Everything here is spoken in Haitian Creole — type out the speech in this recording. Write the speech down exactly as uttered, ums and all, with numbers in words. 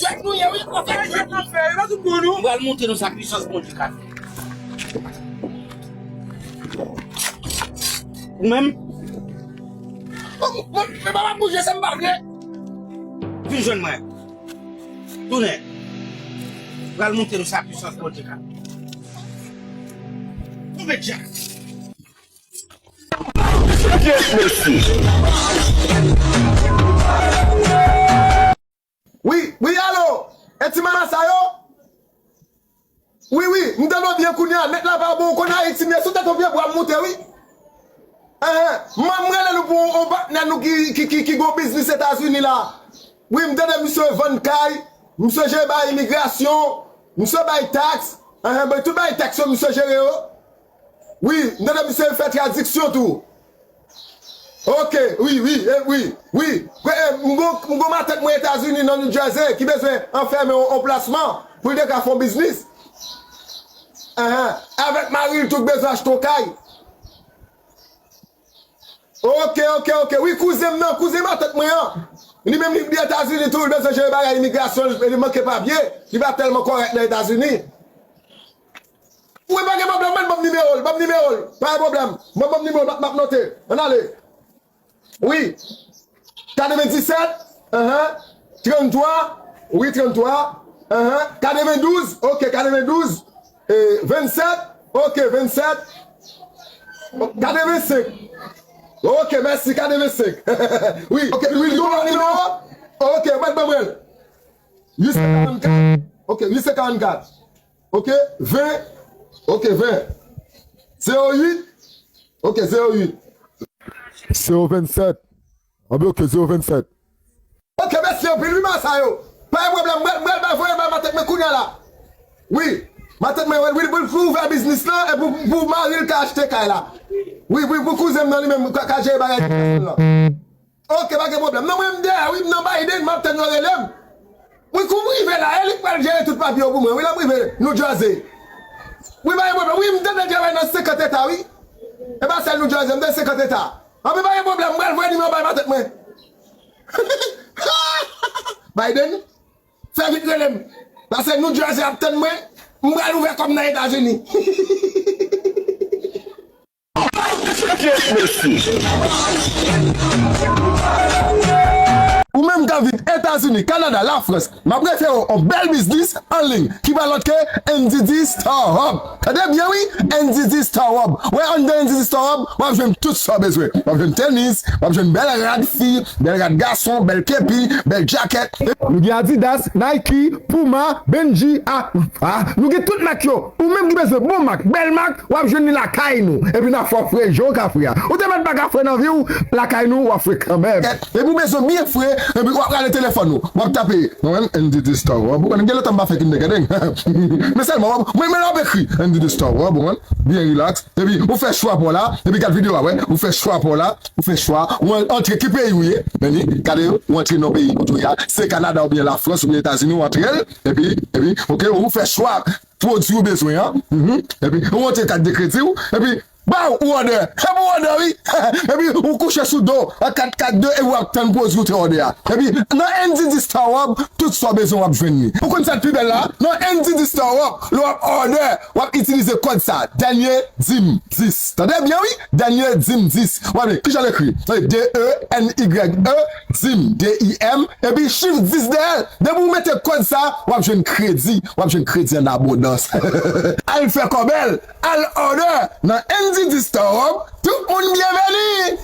jwèt nou ye, wi. Ou fè jwèt. Mwen pral montre nou sa pwisans Bondye ka fè. Ou menm? Mwen pa bouje, sa m pa vle. Vin jwenn mwen. Tounen. Pral montre nou sa pwisans Bondye ka. Tounen djak. Yes, mesye. Wi, wi, alo. E ti manman sa yo? Wi, wi, m tande w byen kounye a. Nèt la pa bon, ou konn Ayiti m ye, sou tèt yon pye bwa m moute, wi. Enhen, m, m rele nou pou yon patnè nou ki, ki, ki, ki gon biznis Etazini la. Wi, m tande misye vann kay, misye jere bay imigrasyon, misye bay taks. Enhen, bay tout bay taks yo, misye jere yo. Wi, m tande misye fè tradiksyon tou. Ok, wi, wi, e, wi, wi. Kwe, e, m gon, m gon matant mwen Etazini nan New Jersey ki bezwen anfèmen yon, yon plasman pou l te ka fè yon biznis. Enhen, avèk mari l tou k bezwen achte yon kay. Ok, ok, ok. Wi, kouzen m nan, kouzen matant mwen an. Li menm li, li Etazini tou, li bezwen jere bagay imigrasyon, li, li manke papye, li pa tèlman kòrèk nan Etazini. Wi, pa gen pwoblèm, mwen ban m nimewo l, ban m nimewo l. Pa gen pwoblèm. Mwen ban m nimewo l, m ap, m ap note. Ann ale. Wi. Katrevenndisèt, enhen, tranntwa, wi, tranntwa, enhen, katrevendouz, ok, katrevendouz, e, vennsèt, ok, vennsèt, katrevensenk. Ok, mèsi, katrevensenk. Wi, ok, wi, wi, wi, nimewo. Ok, mwen ban mwen. Uit san karannkat. Ok, uit san karannkat. Ok, ven. Ok, ven. Zewo uit. Ok, zewo uit. Zewo vennsèt. Anben, ok, zewo vennsèt. Ok, mèsi anpil, wi, masa yo. Pa gen pwoblèm, mwen, mwen, mwen voye bay matant mwen kounye a la. Wi. Matant mwen, wi, wi, pou, pou ouvè biznis lan, e pou, pou mari l ka achte kay la. Wi, wi, pou kouzen m nan li menm, ka, ka jere bagay ti gason lan. Ok, pa gen pwoblèm. Non, mwen, m dèyè, wi, m nan Biden, m ap tann yo rele m. Wi, kou m rive la, e li k pral jere tout papye yo pou mwen. Wi, lè m rive New Jersey. Wi, pa gen pwoblèm. Wi, m tande l travay nan senkant eta, wi. E pa sèl New Jersey, m tande senkant eta. Anben, pa gen pwoblèm, m pral voye nimewo bay matant mwen. Biden, fè vit rele m. Paske New Jersey ap tann mwen, m pral ouvè kò m nan Etazini. Ou menm k ap viv Etazini, Kanada, Lafrans, m ap refere w yon bèl biznis an liy ki pa lòt ke N D D Star Hub. Tande byen wi, N D D Star Hub. Wè anndan N D D Star Hub, w ap jwenn tout sa w bezwen. W ap jwenn tenis, w ap jwenn bèl rad fi, bèl rad gason, bèl kepi, bèl djakèt. Nou gen Adidas, Nike, Puma, Benji, a, a, nou gen tout mak yo. Ou menm ki bezwen bon mak, bèl mak, w ap jwenn li lakay nou. Epi n a fè w fre jan w ka fre a. Ou te mèt pa ka fre nan vi w, lakay nou, w ap fre kanmenm. Epi ou bezwen byen fre, epi w ap rale telefòn ou. W ap tape, mwen menm, N D D Star Hub. Ou konnen gen lontan m pa fè kindergarten. Men sèlman, w ap, mwen, men l ap ekri, N D D Star Hub, ou konprann? Byen rilaks. Epi ou fè chwa pa w la, epi gad videyo a, wè. Ou fè chwa pa w la, ou fè chwa, ou an-, antre ki peyi ou ye. Men li, gade yo, ou antre nan peyi kote w ye a, se Kanada oubyen Lafrans oubyen Etazini, ou antre l, epi, epi, ok, ou fè chwa pwodui ou bezwen an. Mhm. Epi ou antre kat de kredi w, epi baw, ou òdè. Epi ou òdè, wi. Epi ou kouche sou do, an kat kat de, epi w ap tann pwodui ou te òdè a. Epi nan N D D Star Hub, tout sa w bezwen w ap jwenn li. Ou konn sa k pi bèl la? Nan N D D Star Hub, lè w ap òdè, w ap itilize kòd sa, Danie Dim dis. Tande byen, wi. Danie Dim dis. W ap li, kijan l ekri? D E N Y E, Dim, D I M, epi chif dis dèyè l. Depi w mete kòd sa, w ap jwenn kredi. W ap jwenn kredi an abondans. Al fè kò bèl, al òdè nan N D D Star Hub. Tout moun byenveni!